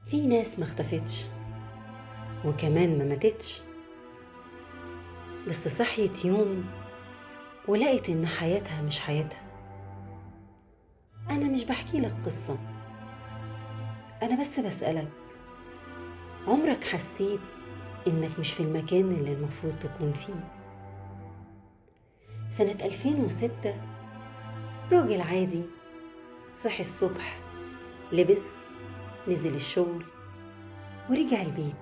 في ناس ما اختفتش وكمان ما ماتتش، بس صحيت يوم ولقت إن حياتها مش حياتها. أنا مش بحكي لك قصة، أنا بس بسألك، عمرك حسيت إنك مش في المكان اللي المفروض تكون فيه؟ سنة 2006 راجل عادي صحي الصبح، لبس، نزل الشغل ورجع البيت.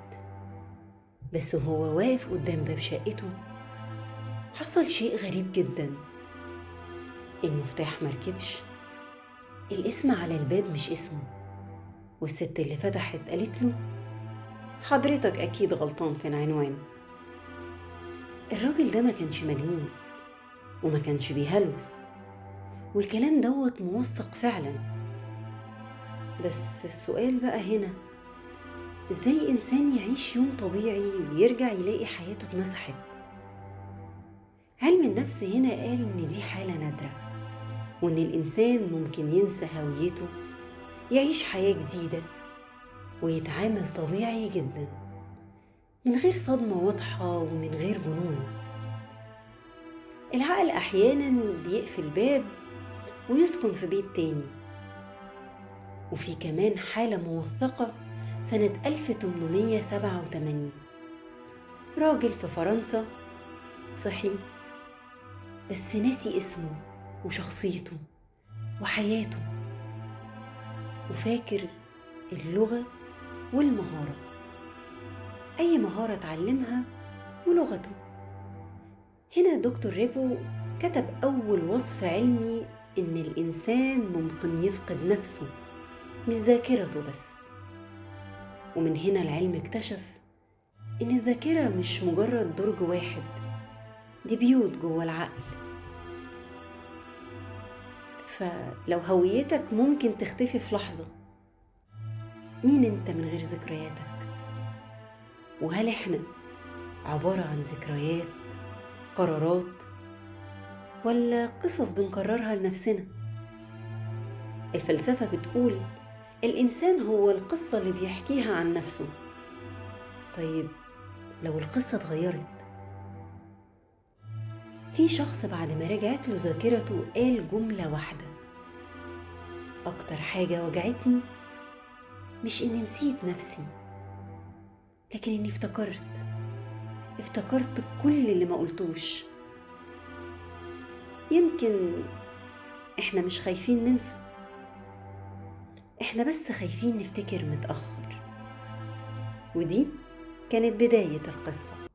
بس وهو واقف قدام باب شقته حصل شيء غريب جدا. المفتاح مركبش، الاسم على الباب مش اسمه، والست اللي فتحت قالت له حضرتك أكيد غلطان في العنوان. الراجل ده ما كانش مجنون وما كانش بيهلوس، والكلام دوت موثق فعلا. بس السؤال بقى هنا، ازاي إنسان يعيش يوم طبيعي ويرجع يلاقي حياته اتمسحت؟ علم النفس هنا قال إن دي حالة نادرة، وإن الإنسان ممكن ينسى هويته، يعيش حياة جديدة ويتعامل طبيعي جدا من غير صدمة واضحة ومن غير جنون. العقل أحيانا بيقفل باب ويسكن في بيت تاني. وفي كمان حالة موثقة سنة 1887، راجل في فرنسا صحي بس ناسي اسمه وشخصيته وحياته، وفاكر اللغة والمهارة، أي مهارة تعلمها ولغته. هنا دكتور ريبو كتب أول وصف علمي إن الإنسان ممكن يفقد نفسه، مش ذاكرته بس. ومن هنا العلم اكتشف إن الذاكرة مش مجرد درج واحد، دي بيوت جوه العقل. فلو هويتك ممكن تختفي في لحظة، مين انت من غير ذكرياتك؟ وهل احنا عبارة عن ذكريات، قرارات، ولا قصص بنكررها لنفسنا؟ الفلسفة بتقول الإنسان هو القصة اللي بيحكيها عن نفسه. طيب لو القصة اتغيرت؟ في شخص بعد ما رجعت له ذاكرته قال جملة واحدة: أكتر حاجة وجعتني مش إني نسيت نفسي، لكن إني افتكرت كل اللي ما قلتوش. يمكن إحنا مش خايفين ننسى، إحنا بس خايفين نفتكر متأخر. ودي كانت بداية القصة.